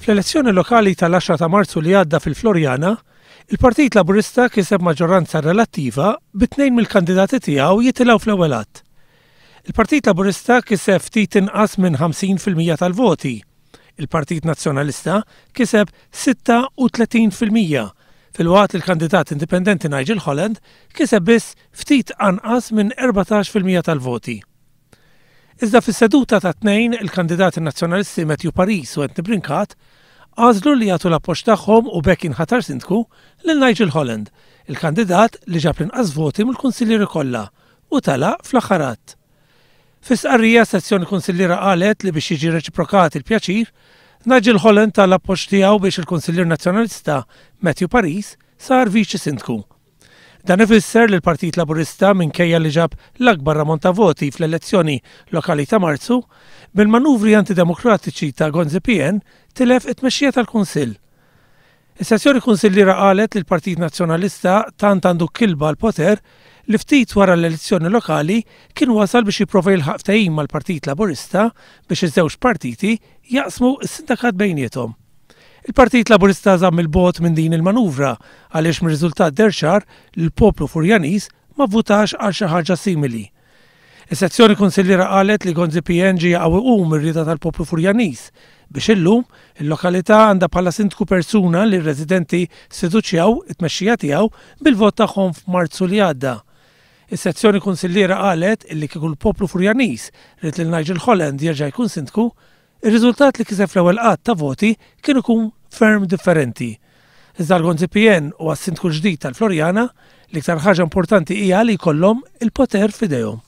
Fl-elezzjoni lokali tal-10 ta' Marzu li għadda fil-Floriana, il-Partit Laburista kiseb maġġoranza relattiva bi tnejn mill-kandidati tiegħu jitilgħu fl-ewwel għadd. Il-Partit Laburista kiseb ftit inqas minn 50% tal-voti. Il-Partit Nazzjonalista kiseb 36% filwaqt li l-kandidat indipendenti Nigel Holland kiseb biss ftit anqas minn 14% tal-voti. Iżda fis-seduta tat-Tnejn, il-kandidati Nazzjonalisti Matthew Paris u Anthony Brincat għażlu li jagħtu l-appoġġ tagħhom u b'hekk jinħatar Sindku lil Nigel Holland, il-kandidat li ġab l-inqas voti mill-kunsillieri kollha u tela' fl-aħħar għadd. Fi stqarrija, sezzjoni kunsilliera qalet li biex jiġi reċiprokat il-pjaċir, Nigel Holland ta l-appoġġ tiegħu biex il-kunsillier Nazzjonalista Matthew Paris sar Viċi Sindku. Dan ifisser li l-Partit Laburista minkejja li ġab l-akbar ammont ta' voti fl-elezzjoni lokali ta' Marzu, bil-manuvri antidemokratiċi ta' Gonzi PN tilef it-tmexxija tal-Kunsill. Is-sezzjoni kunsilliera qalet li l-Partit Nazzjonalista tant għandu kilba għall-poter li ftit wara l-elezzjoni lokali kien wasal biex jipprova jilħaq ftehim mal-Partit Laburista biex iż-żewġ partiti jaqsmu s-sindakat bejniethom. Il-Partit Laburista żamm 'il bogħod minn din il-manuvra għaliex mir-riżultat deher ċar li l-poplu Furjaniż ma vvutax għal xi ħaġa simili. Is-sezzjoni kunsilliera qalet li Gonzi PN ġie jaqa' u jqum ir-rieda tal-poplu Furjaniż biex illum il-lokalità għandha bħala sindku persuna li r-residenti sfiduċjaw it-tmexxija tiegħu bil-vot tagħhom f'Marzu li għadda. Is-sezzjoni kunsilliera qalet illi kieku l-poplu Furjaniż ried lil Nigel Holland jerġa' jkun sindku, Ir-riżultat li kiseb fl-ewwel għadd ta' voti kien ikun ferm differenti. Iżda għal Gonzi PN u għas-Sindku l-ġdid tal-Floriana, l-iktar ħaġa importanti hija li jkollhom il-poter f'idejhom.